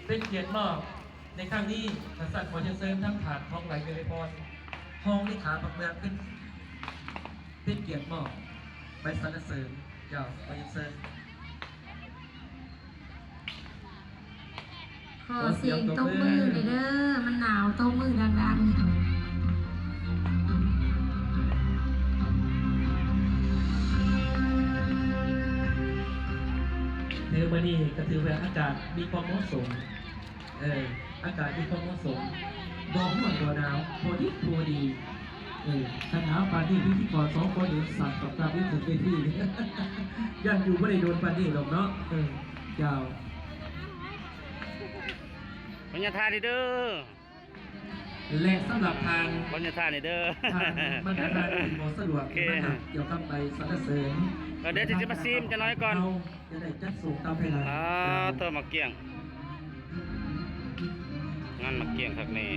ເປັນກຽດມອບໃນຄັ້ງນີ້ ກະສັດຂໍຮຽນເຊີນທາງທ່ານ ທອງໄຫຼ ວິໄລພອນ ຮອງເລຂາພັກເມືອງ ເປັນ ເປັນກຽດມອບໃບສັນລະເສີນ. ເຈົ້າ ຂໍຮຽນເຊີນ. ຂໍສຽງຕົບມືແດ່ເດີ ມັນໜາວ ຕົບມືດັງໆ. ເອີ ມື້ນີ້ກະຖືວ່າອາກາດມີຄວາມເໝາະສົມ ເອີ ອາກາດມີຄວາມເໝາະສົມ ບໍ່ຮ້ອນບໍ່ໜາວ ພໍດີພໍດີ. ເອີ ຄັນໜາວປານນີ້ ພິທີກອນສອງຄົນນີ້ສັ່ນກັບກັບຢູ່ເທິງເວທີ ຢ້ານຢູ່ບໍ່ໄດ້ດົນປານນີ້ດອກເນາະ. ເອີ ເຈົ້າ ຂໍອະນຸຍາດຖ່າຍແດ່ເດີ ແລະ ສຳລັບທ່ານ ຂໍອະນຸຍາດຖ່າຍແດ່ເດີ ທ່ານ ມັນກະໜ້າຈະບໍ່ສະດວກ ໂອເຄ ມາຮັບກ່ຽວກັບໃບສັນລະເສີນ ກໍດຽວຊິມາຊີມຈັກໜ້ອຍກ່ອນ. ຈະໄດ້ຈັດສົ່ງຕາມເວລາ. ອ່າ ໂທ້ ໝາກກ້ຽງ ງານໝາກກ້ຽງຄັກແນ່.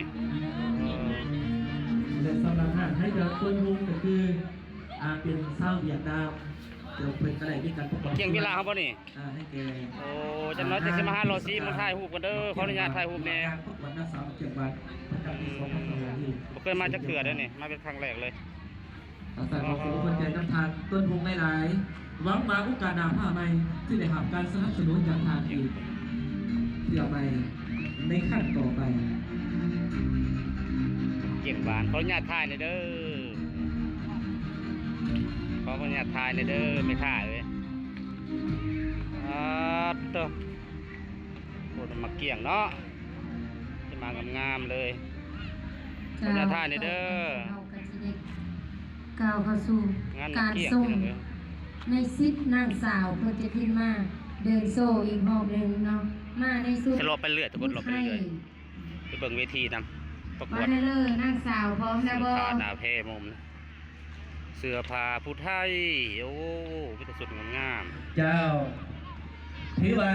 ແລະ ສຳລັບຮ້ານໄທເດີ ເພິ່ນຮຸ່ງກໍຄື ອ່າ ເປັນຊາວຫວຽດນາມ ດຽວເພິ່ນກໍໄດ້ມີການປະກອບ ໝາກກ້ຽງວິລາເຮົາບໍ່ນີ້? ອ່າ ໃຫ້ແກ່ ໂອ້ ຈັກໜ້ອຍຈະຊິມາຫາລໍຊີມ ຖ່າຍຮູບກັນເດີ ຂໍອະນຸຍາດຖ່າຍຮູບແດ່. ປະກວດນາງສາວໝາກກ້ຽງຫວານ ປະຈຳປີສອງພັນຊາວຫ້ານີ້ ບໍ່ເຄີຍມາຈັກເທື່ອເດ້ນີ້ ມາເປັນຄັ້ງແລກເລີຍ. ຂໍຂອບຄຸນຂອບໃຈນຳທ່ານຕົ້ນພົງຫຼາຍໆ ຫວັງວ່າໂອກາດໜ້າຟ້າໃໝ່ ຊິໄດ້ຮັບການສະໜັບສະໜູນຈາກທ່ານອີກເທື່ອໃໝ່ໃນຄັ້ງຕໍ່ໄປ. ເກັ່ງຫວານ ຂໍອະນຸຍາດຖ່າຍແດ່ເດີ ຂໍອະນຸຍາດຖ່າຍແດ່ເດີ ແມ່ຄ້າເອີຍ. ອາດໂທ້ ໂອ້ ໝາກກ້ຽງເນາະ ຊິມາງາມໆເລີຍ. ເຈົ້າ ຂໍອະນຸຍາດຖ່າຍແດ່ເດີ ເຮົາກໍຊິໄດ້ກ່າວເຂົ້າສູ່ງານໝາກກ້ຽງ ການສົ່ງ ພີ່ນ້ອງເອີຍ ໃນສິດນາງສາວ ເພິ່ນຈະຂຶ້ນມາເດີນໂຊອີກຮອບໜຶ່ງເນາະ ມາໃນຊຸດ ຈະເລາະໄປເລື້ອຍ ທຸກຄົນ ເລາະໄປເລື້ອຍ ໄປເບິ່ງເວທີນຳ ປະກວດ ມາເດີ ນາງສາວ ພ້ອມແລ້ວບໍ່? ເສື້ອຜ້າໜ້າແພມຸມ ເສື້ອຜ້າຜູ້ໄທ ໂອ້ ມີແຕ່ຊຸດງາມໆ. ເຈົ້າ ຖືວ່າ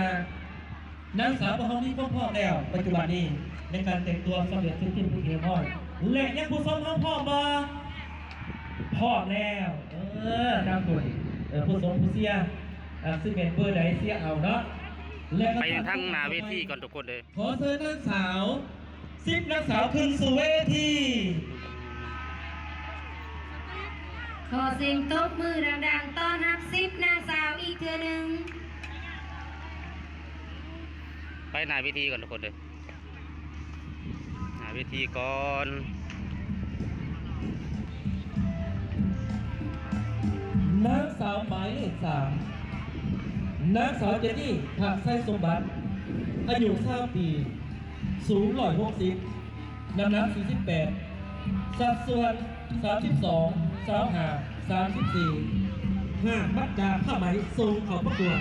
ນາງສາວຂອງເຮົາມີຄວາມພ້ອມແລ້ວ ປັດຈຸບັນນີ້ ໃນການແຕ່ງຕົວສຳເລັດເສັດສິ້ນເປັນທີ່ຮຽບຮ້ອຍ ແລະ ຍັງຜູ້ຊົມເຮົາພ້ອມບໍ່? ພ້ອມແລ້ວ. ເອີ ທາງຜູ້ ເອີ ຜູ້ຊົມຜູ້ເຊຍ ອາ ຊິແມ່ນເບີໃດເຊຍເອົາເນາະ ແລະ ໄປທາງໜ້າເວທີກ່ອນທຸກຄົນເດີ. ຂໍເຊີນນາງສາວ ສິບນາງສາວຂຶ້ນສູ່ເວທີ. ຂໍສຽງຕົບມືດັງໆ ຕ້ອນຮັບສິບນາງສາວອີກເທື່ອໜຶ່ງ. ໄປໜ້າເວທີກ່ອນທຸກຄົນເດີ ໜ້າເວທີກ່ອນ. ນາງສາວໝາຍເລກສາມ ນາງສາວເຈນນີ້ ພະໄຊສົມບັດ ອາຍຸຊາວປີ ສູງຮ້ອຍຫົກສິບ ນ້ຳໜັກສີ່ສິບແປດ ສັດສ່ວນສາມສິບສອງ ຊາວຫ້າ ສາມສິບສີ່ ຫ້າມມັດຈາຜ້າໄໝ ສົ່ງເຂົ້າປະກວດ.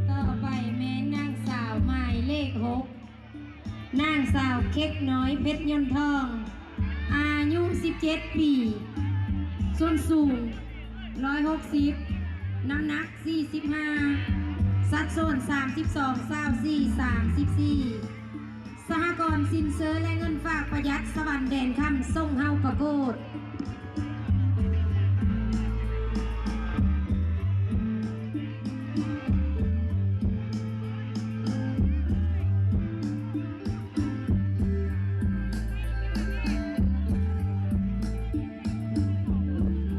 ຕໍ່ໄປແມ່ນນາງສາວໝາຍເລກຫົກ ນາງສາວເຄັກນ້ອຍ ເພັດຍົນທອງ ອາຍຸສິບເຈັດປີ ສ່ວນສູງຮ້ອຍຫົກສິບ ນ້ຳໜັກສີ່ສິບຫ້າ ສັດສ່ວນສາມສິບສອງ ຊາວສີ່ ສາມສິບສີ່. ສະຫະກອນສິນເຊື່ອ ແລະ ເງິນຝາກປະຢັດສະຫວັນແດນຄຳ ສົ່ງເຮົາປະກວດ.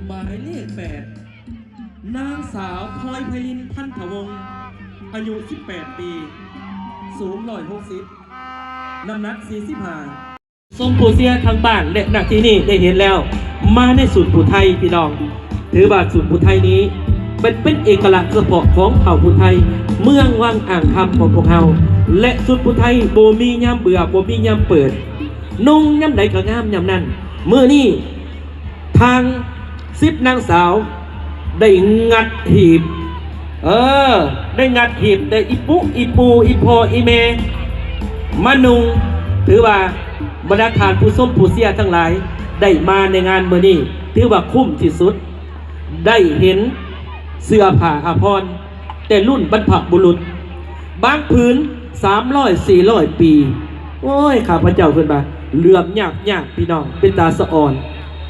ໝາຍເລກແປດ ນາງສາວ ພອຍໄພລິນ ພັນທະວົງ ອາຍຸສິບແປດປີ ສູງຮ້ອຍຫົກສິບ ນ້ຳໜັກສີ່ສິບຫ້າ. ຊົມຜູ້ເຊຍທາງບ້ານ ແລະ ນະທີ່ນີ້ໄດ້ເຫັນແລ້ວ ມາໃນສູນຜູ້ໄທ ພີ່ນ້ອງ ຖືວ່າສູນຜູ້ໄທນີ້ ເປັນ ເປັນເອກະລັກສະເພາະຂອງເຜົ່າຜູ້ໄທ ເມືອງວັງອ່າງຄຳຂອງພວກເຮົາ ແລະ ສູນຜູ້ໄທບໍ່ມີຍາມເບື່ອ ບໍ່ມີຍາມເປີດ ນຸ່ງຍາມໃດກໍງາມຍາມນັ້ນ. ມື້ນີ້ ທາງສິບນາງສາວໄດ້ງັດຫີບ ເອີ ໄດ້ງັດຮີບແຕ່ອີ່ປຸອີ່ປູ່ ອີ່ພໍ່ອີ່ແມ່ມານຸ່ງ. ຖືວ່າບັນດາທ່ານຜູ້ຊົມຜູ້ເຊຍທັງຫຼາຍ ໄດ້ມາໃນງານມື້ນີ້ ຖືວ່າຄຸ້ມທີ່ສຸດ. ໄດ້ເຫັນເສື້ອຜ້າອາພອນແຕ່ລຸ້ນບັນພະບຸລຸດ ບາງຜືນສາມຮ້ອຍສີ່ຮ້ອຍປີ. ໂອ້ຍ ຂ້າພະເຈົ້າເພິ່ນວ່າເຫຼື້ອມຍາກໆ ພີ່ນ້ອງ ເປັນຕາສະອອນ.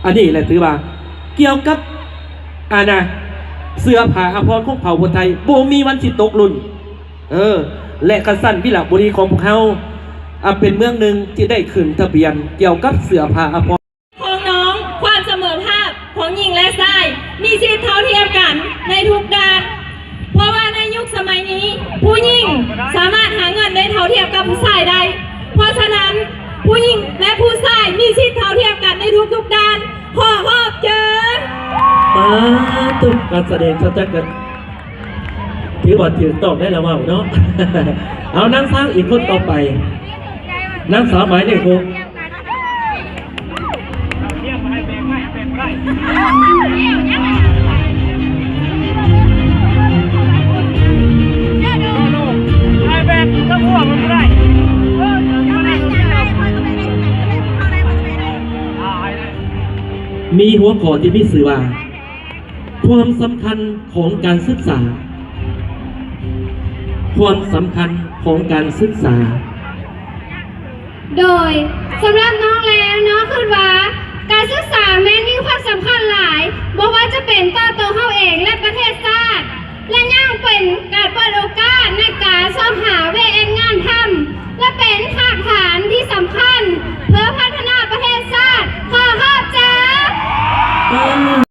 ອັນນີ້ແຫຼະຖືວ່າກ່ຽວກັບ ອັນນະ ເສື້ອຜ້າອາພອນຂອງເຜົ່າຜູ້ໄທບໍ່ມີວັນຊິຕົກລຸ້ນ. ເອີ ແລະ ກະຊັ້ນວິລະບູລີຂອງພວກເຮົາ ອາ ເປັນເມືອງໜຶ່ງທີ່ໄດ້ຂຶ້ນທະບຽນກ່ຽວກັບເສື້ອຜ້າອາພອນ. ຂອງນ້ອງ ຄວາມສະເໝີພາບຂອງຍິງ ແລະ ຊາຍ ມີສິດເທົ່າທຽມກັນໃນທຸກດ້ານ ເພາະວ່າໃນຍຸກສະໄໝນີ້ ຜູ້ຍິງສາມາດຫາເງິນໄດ້ເທົ່າທຽມກັບຜູ້ຊາຍໄດ້. ເພາະສະນັ້ນ ຜູ້ຍິງ ແລະ ຜູ້ຊາຍມີສິດເທົ່າທຽມກັນໃນທຸກໆດ້ານ. ຂໍຮອບເຊີນ. ປາດໂທ້ ການສະແດງສະຈັກກັນ ຖືວ່າຖືກຕ້ອງໄດ້ລະເວົ້າເນາະ. ເອົາ ນາງສາວອີກຄົນຕໍ່ໄປ ນາງສາວໝາຍເລກຫົກ. ມີຫົວຂໍ້ທີ່ມີຊື່ວ່າ ຄວາມສຳຄັນຂອງການສຶກສາ, ຄວາມສຳຄັນຂອງການສຶກສາ. ໂດຍ ສຳລັບນ້ອງແລ້ວ ນ້ອງຄິດວ່າການສຶກສາແມ່ນມີຄວາມສຳຄັນຫຼາຍ, ບໍ່ວ່າຈະເປັນຕໍ່ຕົວເຮົາເອງ ແລະ ປະເທດຊາດ, ແລະ ຍັງເປັນການເປີດໂອກາດໃນການຊອກຫາວຽກເຮັດງານທຳ ແລະ ເປັນຮາກຖານທີ່ສຳຄັນເພື່ອພັດທະ